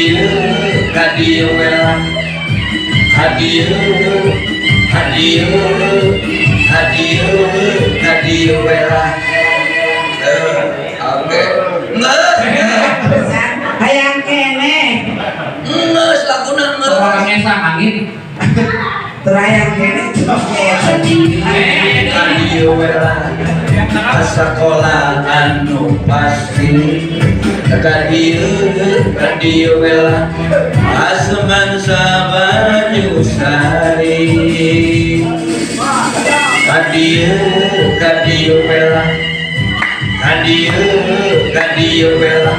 Ka dieu, ka dieu we lah. Ka dieu, ka dieu, ka dieu, ka dieu we lah. Eh, oke. Ngeus, ngeus. Hayang keneh. Ngeus laguna ngeus. Orang ngesang angin. Terayang keneh cok. Ka dieu we lah. Ka sakola anu pasti. Ka dieu, ka dieu we lah. Ka Semansa Banyusari. Ka dieu, ka dieu we lah. Ka dieu, ka dieu we lah.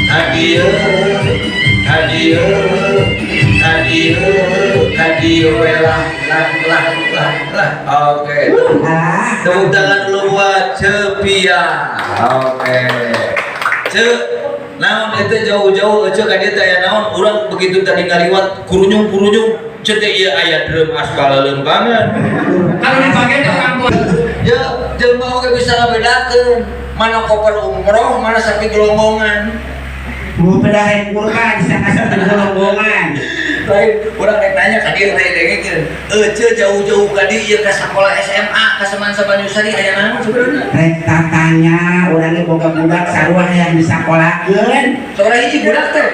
Ka dieu, ka dieu, ka dieu, ka dieu we lah, lah, lah, lah, lah. Oke. Ah, Tepuk tangan dulu buat Cepia. Oke. Ce, naon itu jauh-jauh ece ka dieu teh aya naon? Urang begitu tadi ngaliwat kurunyung-kurunyung ce teh ieu aya drum aspal leumpangan. Kalau dipakai itu orang tua. Ya, jelema oge bisa ngabedakeun mana koper umroh, mana sapi gelonggongan. Mau pedahin kurban bisa kasih golongan. Lain, urang rek nanya ka dieu lain dengekeun. Ece jauh-jauh ka dieu ieu ka sakola SMA ka Semansa Banyusari aya naon sebenarnya? Rek tatanya urangnya boga budak sarua yang disakolakeun. Sabaraha hiji budak teh?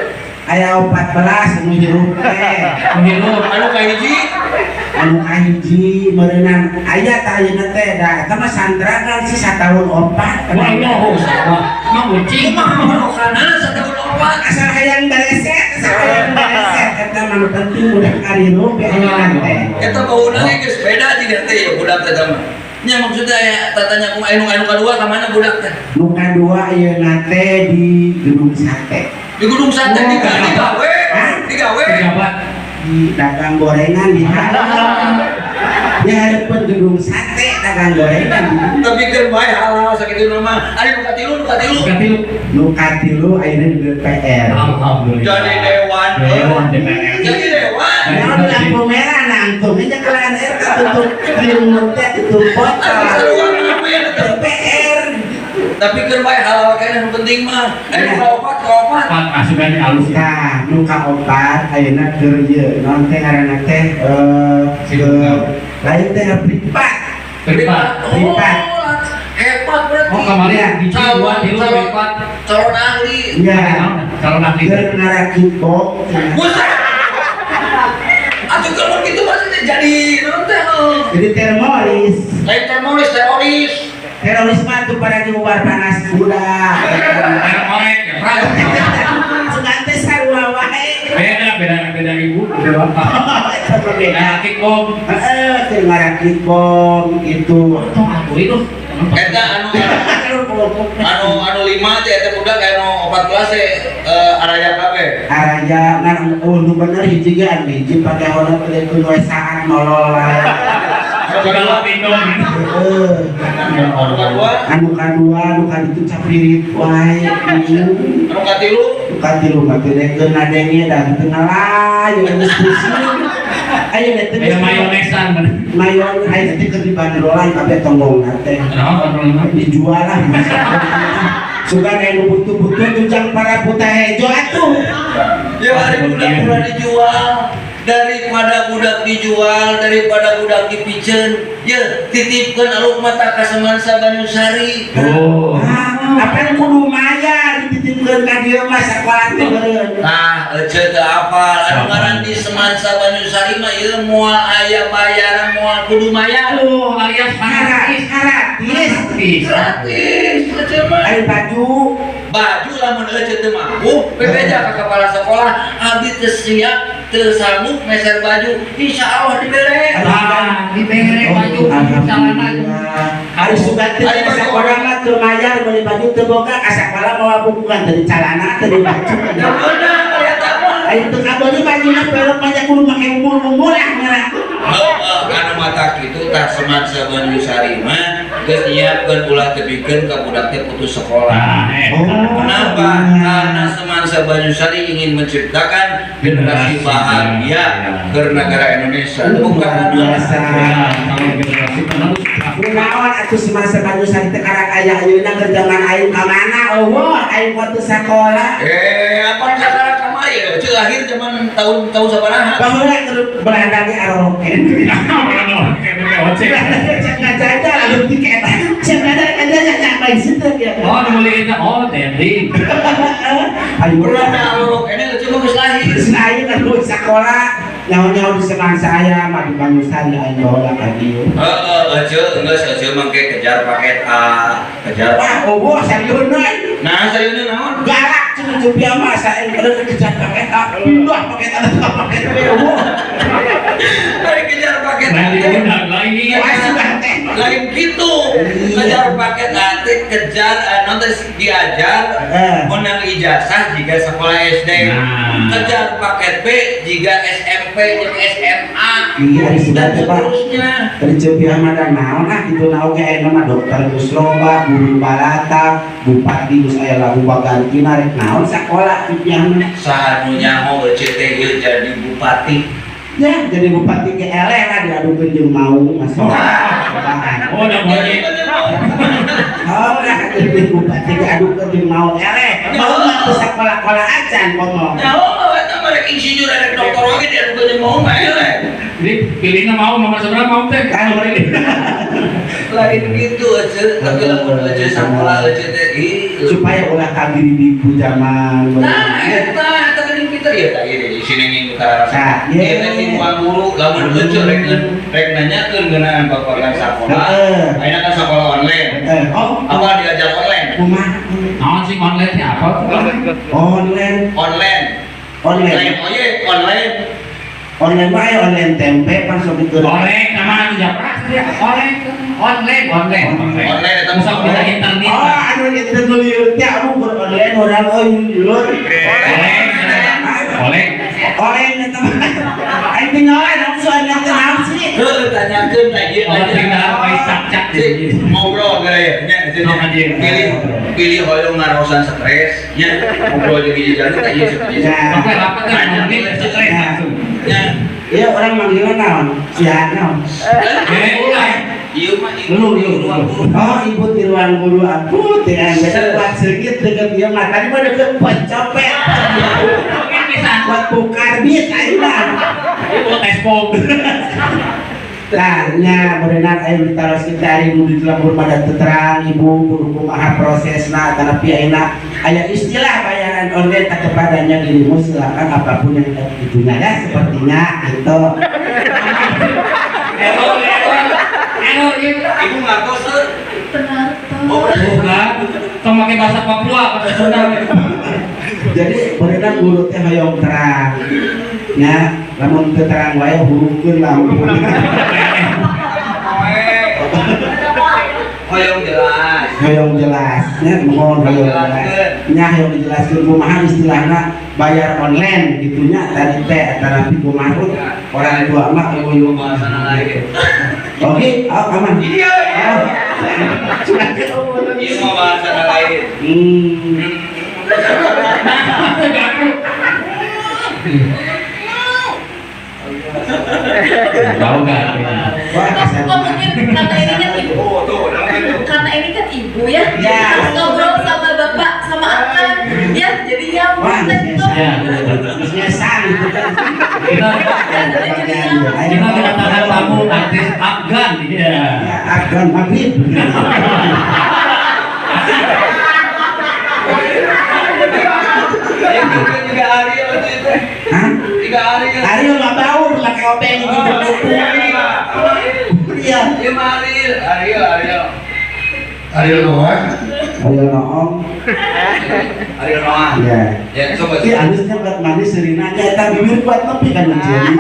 Aya 14 nu hirup teh. Hirup. Anu kahiji? Anu kahiji meureunan aya tah ayeuna teh, da eta mah sandra kan sih sataun opat. Wah, Allah, sama. Mau ucing. Kumaha marokana sataun opat? Asal hayang bereset, asal hayang bereset eta mah nu penting budak karirup ya ayeuna teh. Eta bauna ge geus beda jiga teh ya budak teh mah. Nya maksudnya ya tatanya kumaha anu anu kadua ka mana budak teh? Nu kadua ayeuna teh di Gedung Sate. Di Gunung Sate di digawe, Hah? Digawe. Pejabat. Di dagang gorengan di hareup, di hareupeun Gedung Sate dagang gorengan. Tapi kan bae halal sakitu mah. Ari nu katilu, nu katilu. Katilu. Nu katilu ayeuna di DPR. Alhamdulillah. Jadi dewan. Dewan DPR. Jadi dewan. Nah, di lampu merah nangtung aja kalian eta tutup remote teh tutup Atuh botol. Sarua ngamen atuh. DPR. Tapi kan bae halal keneh nu penting mah. Eh, nu kaopat, kaopat. Pak asupan halus ya. Tah, nu kaopat ayeuna keur ieu naon teh ngaranna teh Sibuk. Ke lain teh privat. Privat. Oh, Privat. Hebat berarti. Oh, kemarin di Calon, dua tilu calon, privat. Calon ahli. Iya. Calon ahli. Keur ngarakit bom. Buset. Atuh kalau gitu maksudnya jadi naon teh? Jadi teroris. Lain teroris, teroris. Teroris mah tuh pada diubar panas budak. Orek ya, Pras. Sugan teh sarua wae. Beda, beda, beda ibu, beda bapak. Eta mah beda. Nah, kick bom. Heeh, keur ngarakit bom gitu. Tong aku itu. Eta anu anu anu lima teh eta budak anu 14 teh araya kabeh. Araya ngan oh nu bener hiji ge anu hiji pagawean teh kudu we saat nolol wae. Segala pindong. Heeh. Anu kadua, Anu kadua, anu kaditu capirit wae. Anu katilu, Nu katilu mah teu dekeun ngadenge da teu ngalayu geus pusing. Ayeuna teh Beda mayonesan bener. Mayon ayeuna teh keur dibandrolan kabeh tonggongna teh. Kenapa bandrolan? Dijual lah. Sugan aya nu butuh-butuh tujang para buta hejo atuh. Ya hari budak ulah dijual daripada budak dijual, daripada budak dipiceun, ya titipkeun aluk mata ka Semansa Banyusari. Oh. Ah, apa kudu mayar dititipkeun ka dieu mah sakola teh meureun. Nah, ece teu apal anu ngaran di Semansa Banyusari mah ieu moal aya bayaran, moal kudu mayar. Oh, alias Gratis, gratis. gratis. Gratis ece mah. Ari baju? Baju lamun ece teu mampu, bebeja ka kepala sekolah, abdi teu siap, teu sanggup meser baju, insya Allah dibere. Ah, dibere baju, celana. Alhamdulillah. Ari sugan teh Ari ka baju. sakola mah teu mayar meuli baju teu boga, ka sakola mawa buku kan teu calana teu di baju. Ya beunang eta mah. Ari teu kabeuli bajuna pelok banyak kudu make umur-umur ah ngeurah. Heeh, anu mata kitu tah Semansa Banyusari mah geus nyiapkeun ulah tepikeun ka budak teh putus sekolah. Nah, eh. Oh. Kenapa? Karena Semansa Banyusari ingin menciptakan generasi Generasi bahagia ya. ke negara Indonesia. Tepuk Luar tangan dulu. biasa. Ya, kalau generasi penerus. Kunaon atuh Semansa Banyusari teh karak aya ayeuna keur zaman aing ka mana eueuh aing waktu sakola. Eh, apa sekarang kemana? Ece lahir zaman tahun-tahun sabaraha? Baheula keur Belanda ge aroroken. Belanda ge cek ngajajah lalu tiket. Cek Belanda ngajajah nyampe situ ya. Oh, dibeliin oh, Dendi. Ayo Belanda aroroken Ece mah geus lahir. Terus ayo kan lu sekolah nyaho-nyaho di senang saya mah di Banyusari aing bawa ka dieu. Heeh, Ece geus Ece mangke kejar paket A, kejar. Wah, oh serius. Nah, seriusnya naon? Galak cenah Jupia mah saya kejar paket A, pindah paket A ke paket B. Oh. Dari kejar paket A. Lain diundang lagi. Wah, sudah teh. Lain gitu. Kejar paket A teh kejar nanti diajar menang ijazah jika sekolah SD. Nah. Kejar paket B jika SMP jeung SMA. Iya, sudah Dan teh, Pak. seterusnya. Dari Jupia mah da naon ah kitu naon ge aya mah dokter geus loba, guru balata, bupati geus aya lagu bagantina rek naon sakola Jupia mah. Saha nu nyaho Ece teh ieu jadi bupati. Ya, jadi bupati ge eleh lah diadukeun jeung maung masuk. Oh, udah mulai. Oh, lah jadi bupati ge adukeun jeung maung eleh. Maung mah teu sakola-kola acan ngomong. Nyaho mah eta mah rek insinyur rek dokter oge diadukeun jeung maung mah eleh. Jadi pilihnya mau nomor seberapa mau teh? Kan Lain gitu Ece, tapi lamun Ece sakola Ece teh ih. Supaya ulah kagiri di zaman. Nah, eta eta geuning pinter ya tah ieu di sini nging utara. Nah, Ieu iya. teh di ruang guru lamun Ece rek rek nanyakeun ngeunaan babagan sakola. Heeh. Ayeuna kan sakola online. Oh, Apa diajar online? kumaha? Naon sih online nya apa? Online, Online. online. Lain oyek online. Online mah aya online tempe pan sok itu. Oleng nama itu japra ya. Oleng, online, online, online. Online eta Sok bisa internet. Oh, anu itu lieur teh anu keur online urang euy lieur. Oleng, oleng. Oleng eta mah. Aing teh nyawa langsung aya teh naon sih? Heuh tanyakeun tah ieu. Oh, tinggal pakai cak-cak Cik, ngobrol gara ya nya nya. Sok aja. Pilih pilih hoyong ngaraosan stres nya ngobrol jeung hiji jalmi tah ieu sok ieu. Ya. Sampai rapat kan menit stres langsung. Nya. Iya orang manggilnya naon? Sia naon? Eh, ulah. Ieu mah ieu Lu, lu, ruang lu. guru. Oh, ibu di ruang guru aku teh beda kuat sedikit deket dia mah tadi mah deket pencopet. Mungkin bisa. Buat bukarbit ayeuna. Ibu tes pom. Nah, nya berenang ayo ditaros kita hari nu di lembur pada terang ibu kudu kumaha prosesna tetapi ayeuna aya istilah bayaran online tak kepadanya dirimu silakan apapun yang itunya ya sepertinya itu. Error, error. Error ieu. Ibu ngartos teu? Benar. Oh, Bukan. Tong make bahasa Papua, bahasa Sunda. Jadi berenang guru teh hoyong terang. Nya lamun teu terang wae hurungkeun lampu. Hoyong jelas. Hoyong jelas nya mohon hoyong jelas. Nya hoyong dijelaskeun kumaha istilahna bayar online gitunya tadi teh tetapi kumaha orang tua mah hoyong Bahasana lain. Oke, oh, aman. Iya. Oh. Ieu mah bahasana lain. Tahu enggak? Wah, kasar. Kok mungkin karena ini kan ibu, Oh, tuh, karena ini kan ibu ya, Ya. harus ngobrol sama bapak sama akang, ya jadi ya Wah, tuh. Ya. Biasa gitu kan. Kita kita kedatangan tamu artis Afgan. Iya. Ya, Afgan Maghrib. Tiga hari waktu itu. Hah? 3 hari. Ariel mah bau pakai obeng gitu. Iya. Iya mah Ariel, Ariel, Ariel. Ariel Noah. Ariel Noong. Ariel Noah. Iya. Ya, coba. Tapi alusnya buat manis serina aja, eta bibir kuat lebih kan menceli.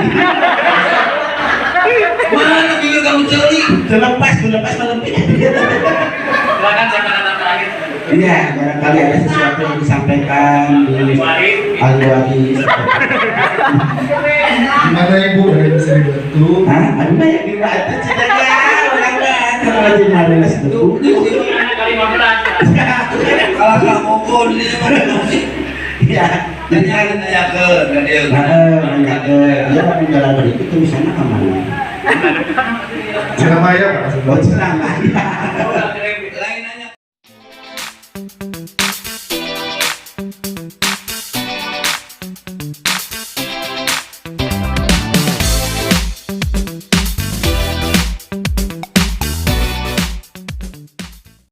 Mana bibir kamu celi? Terlepas, terlepas lebih. Silakan siapa kata terakhir. Iya, barangkali ada sesuatu yang disampaikan di ahli waris. Gimana ibu ada yang bisa dibantu? Hah? Ada yang dibantu cedera, orang bantu kalau di mana itu. Kali 15. Kalau nggak ngobrol di mana sih? Iya, Jadi ada nanyakeun ka dia. Heeh, nanyakeun. Dia mau jalan berikut tulisannya ke mana? Ceramah ya Pak. Oh, ceramah.